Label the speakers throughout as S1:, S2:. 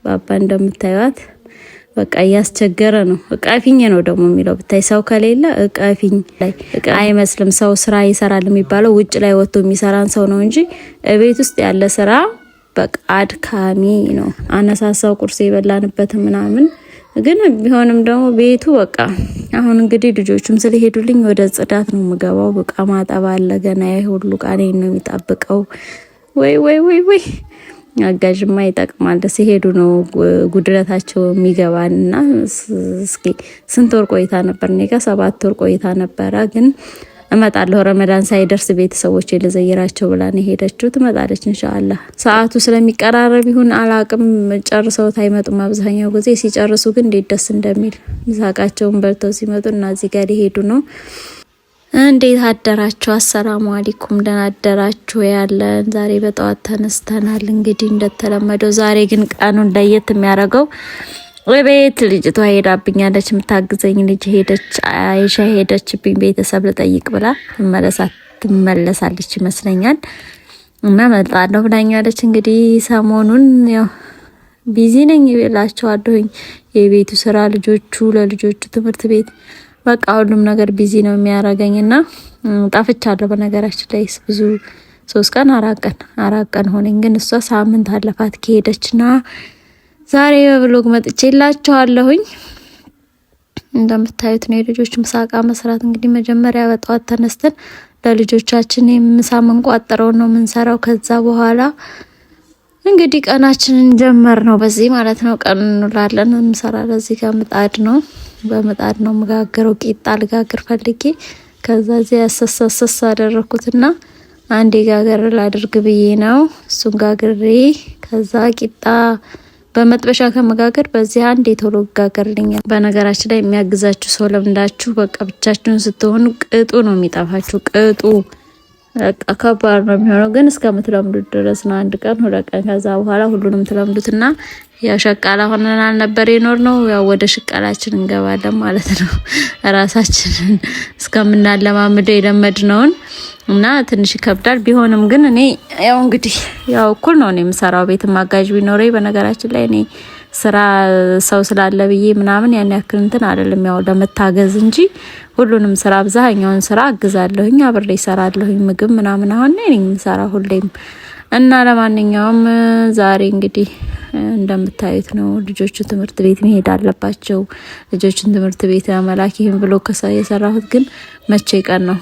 S1: ባባ እንደምታዩት በቃ እያስቸገረ ነው። እቀፊኝ ነው ደግሞ የሚለው ብታይ፣ ሰው ከሌለ እቀፊኝ አይመስልም። ሰው ስራ ይሰራል የሚባለው ውጭ ላይ ወጥቶ የሚሰራን ሰው ነው እንጂ ቤት ውስጥ ያለ ስራ በቃ አድካሚ ነው። አነሳሳው ቁርስ የበላንበት ምናምን ግን ቢሆንም ደግሞ ቤቱ በቃ አሁን እንግዲህ ልጆቹም ስለሄዱልኝ ወደ ጽዳት ነው የምገባው። በቃ ማጠብ አለ ገና፣ ሁሉ እቃ እኔን ነው የሚጠብቀው። ወይ ወይ ወይ ወይ፣ አጋዥማ ይጠቅማል። ሲሄዱ ነው ጉድለታቸው የሚገባንና እስኪ ስንት ወር ቆይታ ነበር? እኔ ጋር 7 ወር ቆይታ ነበረ ግን እመጣለሁ ረመዳን ሳይደርስ ቤተሰቦች ልዘይራቸው ብላ ነው የሄደችው። ትመጣለች ኢንሻአላህ። ሰዓቱ ስለሚቀራረብ ይሁን አላቅም፣ ጨርሰውት አይመጡም አብዛኛው ጊዜ። ሲጨርሱ ግን እንዴት ደስ እንደሚል ምሳቃቸውን በልተው ሲመጡ እና እዚህ ጋር ሊሄዱ ነው። እንዴት አደራችሁ? አሰላሙ አለይኩም፣ ደህና አደራችሁ? ያለን ዛሬ በጠዋት ተነስተናል። እንግዲህ እንደተለመደው ዛሬ ግን ቀኑን ለየት የሚያደርገው ቤት ልጅቷ ሄዳብኛለች። የምታግዘኝ ልጅ ሄደች፣ አይሻ ሄደችብኝ። ቤተሰብ ልጠይቅ ብላ ትመለሳለች ይመስለኛል እና እመጣለሁ ብላኛለች። እንግዲህ ሰሞኑን ያው busy ነኝ እላቸዋለሁኝ። የቤቱ ስራ፣ ልጆቹ፣ ለልጆቹ ትምህርት ቤት፣ በቃ ሁሉም ነገር busy ነው የሚያደርገኝ እና ጠፍቻለሁ። በነገራችን ላይ ብዙ 3 ቀን 4 ቀን 4 ቀን ሆነኝ፣ ግን እሷ ሳምንት አለፋት ከሄደችና ዛሬ በ vlog መጥቼላችኋለሁኝ። እንደምታዩት ነው የልጆች ምሳቃ መስራት። እንግዲህ መጀመሪያ በጠዋት ተነስተን ለልጆቻችን የምሳ ምንቋጥረውን ነው የምንሰራው። ከዛ በኋላ እንግዲህ ቀናችንን ጀመር ነው በዚህ ማለት ነው። ቀን እንውላለን እንሰራ። ለዚህ ጋር ምጣድ ነው፣ በምጣድ ነው መጋገረው። ቂጣ ልጋግር ፈልጌ ከዛ እዚያ ያሰሳሰስ አደረኩትና አንዴ ጋገር ላድርግ ብዬ ነው። እሱን ጋግሬ ከዛ ቂጣ በመጥበሻ ከመጋገር በዚህ አንዴ ቶሎ ጋገርልኛል። በነገራችን ላይ የሚያግዛችሁ ሰው ለምዳችሁ በቃ ብቻችሁን ስትሆኑ ቅጡ ነው የሚጠፋችሁ። ቅጡ በቃ ከባድ ነው የሚሆነው፣ ግን እስከምትለምዱት ድረስ ነው። አንድ ቀን 2 ቀን፣ ከዛ በኋላ ሁሉንም ትለምዱትና ያው ሸቃላ ሆነን አልነበር የኖር ነው። ያው ወደ ሽቃላችን እንገባለን ማለት ነው። ራሳችንን እስከምናለማምደው የለመድነውን እና ትንሽ ይከብዳል። ቢሆንም ግን እኔ ያው እንግዲህ ያው እኩል ነው እኔ የምሰራው። ቤትም አጋዥ ቢኖረኝ በነገራችን ላይ እኔ ስራ ሰው ስላለ ብዬ ምናምን ያን ያክል እንትን አይደለም። ያው ለመታገዝ እንጂ ሁሉንም ስራ አብዛኛውን ስራ አግዛለሁኝ፣ አብሬ እሰራለሁኝ። ምግብ ምናምን አሁን እኔ የምሰራ ሁሌም እና ለማንኛውም ዛሬ እንግዲህ እንደምታዩት ነው። ልጆቹ ትምህርት ቤት መሄድ አለባቸው። ልጆችን ትምህርት ቤት ለመላክ ይህን vlog የሰራሁት ግን መቼ ቀን ነው?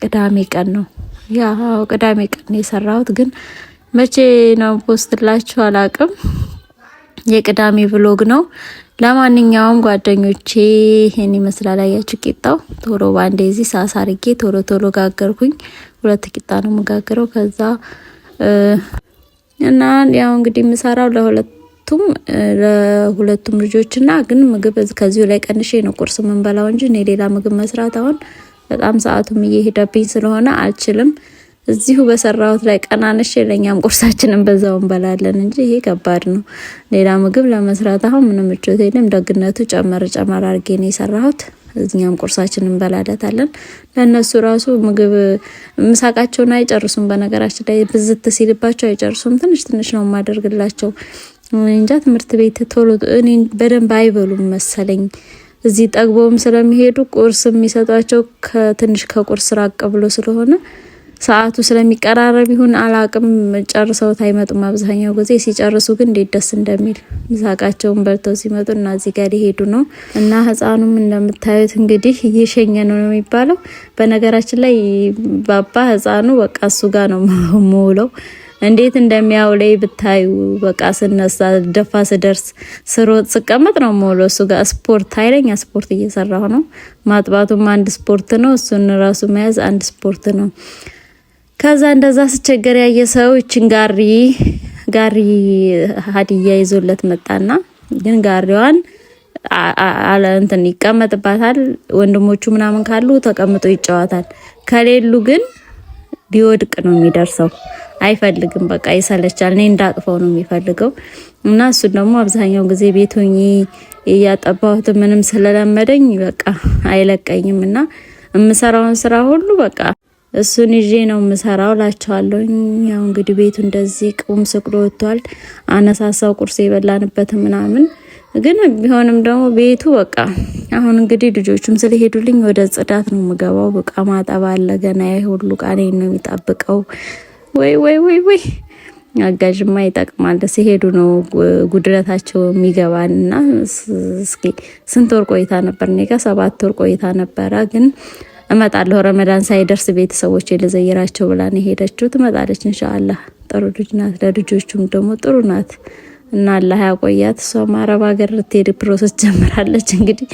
S1: ቅዳሜ ቀን ነው። ያው ቅዳሜ ቀን ነው የሰራሁት፣ ግን መቼ ነው post ላችሁ አላቅም። የቅዳሜ vlog ነው። ለማንኛውም ጓደኞቼ ይሄን ይመስላል። አያችሁ ቂጣው ቶሎ ባንዴ እዚህ ሳሳ አርጌ ቶሎ ቶሎ ጋገርኩኝ። ሁለት ቂጣ ነው የምጋግረው። ከዛ እና ያው እንግዲህ የምሰራው ለሁለቱም ልጆችና ግን ምግብ ከዚሁ ላይ ቀንሼ ነው ቁርስ የምንበላው እንጂ እኔ ሌላ ምግብ መስራት አሁን በጣም ሰዓቱም እየሄደብኝ ስለሆነ አልችልም። እዚሁ በሰራሁት ላይ ቀናንሼ ለኛም ቁርሳችንን በዛው እንበላለን እንጂ ይሄ ከባድ ነው። ሌላ ምግብ ለመስራት አሁን ምንም ምቾት የለም። ደግነቱ ጨመር ጨመር አድርጌ ነው የሰራሁት። እኛም ቁርሳችንን እንበላለታለን። ለእነሱ ራሱ ምግብ ምሳቃቸውን አይጨርሱም። በነገራችን ላይ ብዝት ሲልባቸው አይጨርሱም። ትንሽ ትንሽ ነው የማደርግላቸው። እንጃ ትምህርት ቤት ቶሎ እኔ በደንብ አይበሉም መሰለኝ። እዚህ ጠግበውም ስለሚሄዱ ቁርስ የሚሰጧቸው ከትንሽ ከቁርስ ራቅ ብሎ ስለሆነ ሰዓቱ ስለሚቀራረብ ይሁን አላቅም፣ ጨርሰውት አይመጡም አብዛኛው ጊዜ። ሲጨርሱ ግን እንዴት ደስ እንደሚል ምሳቃቸውን በልተው ሲመጡ እና እዚህ ጋር ሊሄዱ ነው እና ህፃኑም እንደምታዩት እንግዲህ እየሸኘ ነው ነው የሚባለው። በነገራችን ላይ ባባ ህፃኑ በቃ እሱ ጋር ነው የምውለው። እንዴት እንደሚያውለኝ ብታዩ። በቃ ስነሳ፣ ደፋ ስደርስ፣ ስሮጥ፣ ስቀመጥ ነው የምውለው እሱ ጋር። ስፖርት፣ ኃይለኛ ስፖርት እየሰራሁ ነው። ማጥባቱም አንድ ስፖርት ነው። እሱን ራሱ መያዝ አንድ ስፖርት ነው። ከዛ እንደዛ ስቸገር ያየ ሰው ይችን ጋሪ ጋሪ ሀዲያ ይዞለት መጣና ግን ጋሪዋን አለ እንትን ይቀመጥባታል። ወንድሞቹ ምናምን ካሉ ተቀምጦ ይጫወታል። ከሌሉ ግን ሊወድቅ ነው የሚደርሰው። አይፈልግም። በቃ ይሰለቻል። እኔ እንዳቅፈው ነው የሚፈልገው እና እሱን ደግሞ አብዛኛው ጊዜ ቤት ሆኜ እያጠባሁት ምንም ስለለመደኝ በቃ አይለቀኝም እና የምሰራውን ስራ ሁሉ በቃ እሱን ይዤ ነው የምሰራው እላቸዋለሁ። ያው እንግዲህ ቤቱ እንደዚህ ቁም ስቅሎ ወጥቷል። አነሳሳው ቁርስ የበላንበት ምናምን ግን ቢሆንም ደግሞ ቤቱ በቃ አሁን እንግዲህ ልጆቹም ስለሄዱልኝ ወደ ጽዳት ነው የምገባው። በቃ ማጠብ አለ ገና፣ ይሄ ሁሉ ዕቃ እኔን ነው የሚጠብቀው። ወይ ወይ ወይ ወይ አጋዥማ ይጠቅማል። ሲሄዱ ነው ጉድለታቸው የሚገባንና እስኪ ስንት ወር ቆይታ ነበር እኔ ጋር 7 ወር ቆይታ ነበረ። ግን እመጣለሁ ረመዳን ሳይደርስ ቤተሰቦች ልዘይራቸው ብላ ነው የሄደችው። ትመጣለች ኢንሻአላህ። ጥሩ ልጅ ናት፣ ለልጆቹም ደግሞ ጥሩ ናት እና አላህ ያቆያት። እሷም አረብ ሀገር ልትሄድ process ጀምራለች። እንግዲህ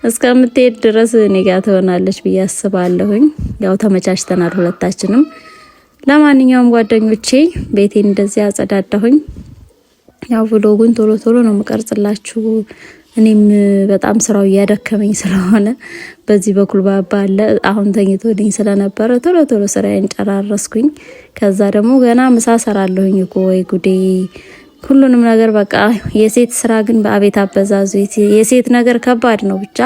S1: እስከምትሄድ ድረስ እኔ ጋር ትሆናለች ብዬ አስባለሁኝ። ያው ተመቻችተናል ሁለታችንም። ለማንኛውም ጓደኞቼ ቤቴን እንደዚህ አጸዳዳሁኝ። ያው vlog ኡን ቶሎ ቶሎ ነው የምቀርጽላችሁ። እኔም በጣም ስራው እያደከመኝ ስለሆነ በዚህ በኩል ባባ አለ አሁን ተኝቶልኝ ስለነበረ ቶሎ ቶሎ ስራዬን ጨራረስኩኝ። ከዛ ደግሞ ገና ምሳ ሰራለሁኝ እኮ ወይ ጉዴ! ሁሉንም ነገር በቃ የሴት ስራ ግን በአቤት አበዛዙ የሴት ነገር ከባድ ነው። ብቻ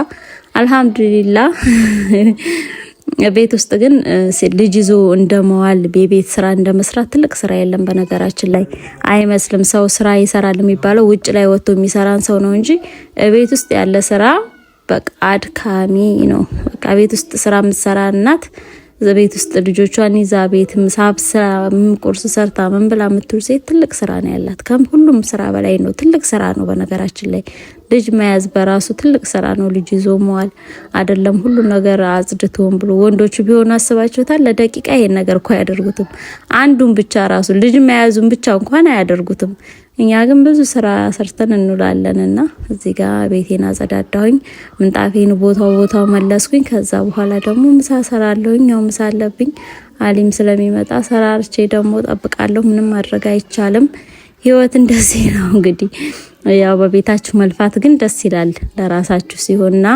S1: አልሐምዱሊላህ ቤት ውስጥ ግን ልጅ ይዞ እንደመዋል የቤት ስራ እንደመስራት ትልቅ ስራ የለም። በነገራችን ላይ አይመስልም። ሰው ስራ ይሰራል የሚባለው ውጭ ላይ ወጥቶ የሚሰራን ሰው ነው እንጂ ቤት ውስጥ ያለ ስራ በቃ አድካሚ ነው። በቃ ቤት ውስጥ ስራ የምትሰራ እናት ቤት ውስጥ ልጆቿን ይዛ ቤት ምሳ ስራ፣ ቁርስ ሰርታ ምን ብላ የምትውል ሴት ትልቅ ስራ ነው ያላት። ከሁሉም ስራ በላይ ነው፣ ትልቅ ስራ ነው። በነገራችን ላይ ልጅ መያዝ በራሱ ትልቅ ስራ ነው። ልጅ ይዞ መዋል አይደለም ሁሉ ነገር አጽድቶም ብሎ ወንዶቹ ቢሆኑ አስባችሁታል? ለደቂቃ ይሄን ነገር እኮ አያደርጉትም። አንዱን ብቻ ራሱ ልጅ መያዙን ብቻ እንኳን አያደርጉትም። እኛ ግን ብዙ ስራ ሰርተን እንውላለንና እዚህ ጋር ቤቴን አጸዳዳሁኝ፣ ምንጣፌን ቦታው ቦታው መለስኩኝ። ከዛ በኋላ ደግሞ ምሳ ሰራለሁኝ። ያው ምሳ አለብኝ አሊም ስለሚመጣ ሰራርቼ ደግሞ ጠብቃለሁ። ምንም ማድረግ አይቻልም። ህይወት እንደዚህ ነው እንግዲህ። ያው በቤታችሁ መልፋት ግን ደስ ይላል ለራሳችሁ ሲሆንና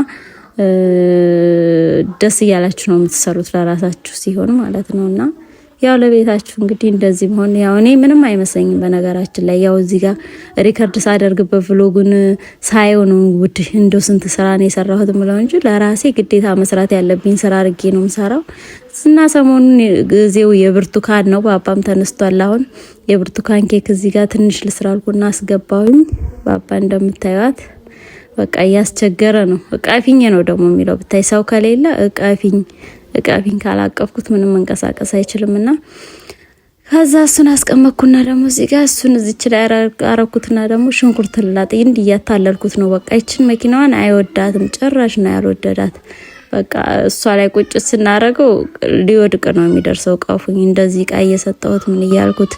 S1: ደስ እያላችሁ ነው የምትሰሩት ለራሳችሁ ሲሆን ማለት ነውና ያው ለቤታችሁ እንግዲህ እንደዚህ መሆን ያው እኔ ምንም አይመስለኝም። በነገራችን ላይ ያው እዚህ ጋር record ሳደርግበት vlog ኡን ሳየው ነው ውድ እንደው ስንት ስራ ነው የሰራሁት ምለው እንጂ ለራሴ ግዴታ መስራት ያለብኝ ስራ አድርጌ ነው የምሰራው። እና ሰሞኑን ጊዜው የብርቱካን ነው። ባባም ተነስቷል። አሁን የብርቱካን ኬክ እዚህ ጋር ትንሽ ልስራ አልኩና አስገባሁኝ። ባባ እንደምታዩት በቃ እያስቸገረ ነው። እቀፊኝ ነው ደግሞ የሚለው ብታይ፣ ሰው ከሌለ እቀፊኝ እቀፊኝ ካላቀፍኩት ምንም መንቀሳቀስ አይችልምና ከዛ እሱን አስቀመጥኩና ደግሞ እዚህ ጋር እሱን እዚች ላይ አረኩትና ደግሞ ሽንኩርት ልላጥ እንዲህ እያታለልኩት ነው። በቃ ይችን መኪናዋን አይወዳትም፣ ጭራሽ ነው ያልወደዳት። በቃ እሷ ላይ ቁጭ ስናረገው ሊወድቅ ነው የሚደርሰው። ቀፉኝ እንደዚህ እቃ እየሰጠሁት ምን እያልኩት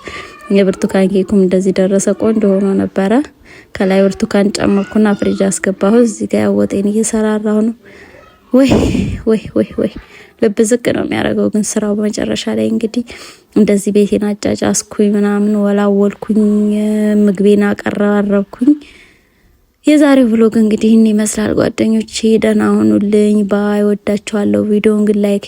S1: የብርቱካን ኬኩም እንደዚህ ደረሰ። ቆንጆ ሆኖ ነበረ። ከላይ ብርቱካን ጨመርኩና ፍሪጅ አስገባሁት። እዚህ ጋር ወጤን እየሰራራሁ ነው። ወይ ወይ ወይ ወይ ልብ ዝቅ ነው የሚያደርገው ግን ስራው በመጨረሻ ላይ እንግዲህ እንደዚህ ቤቴን አጫጫስኩኝ ምናምን ወላወልኩኝ፣ ምግቤን አቀራረብኩኝ። የዛሬው vlog እንግዲህ ይህን ይመስላል ጓደኞቼ። ደህና ሁኑልኝ። Bye። ወዳችኋለሁ። ቪዲዮውን ግን like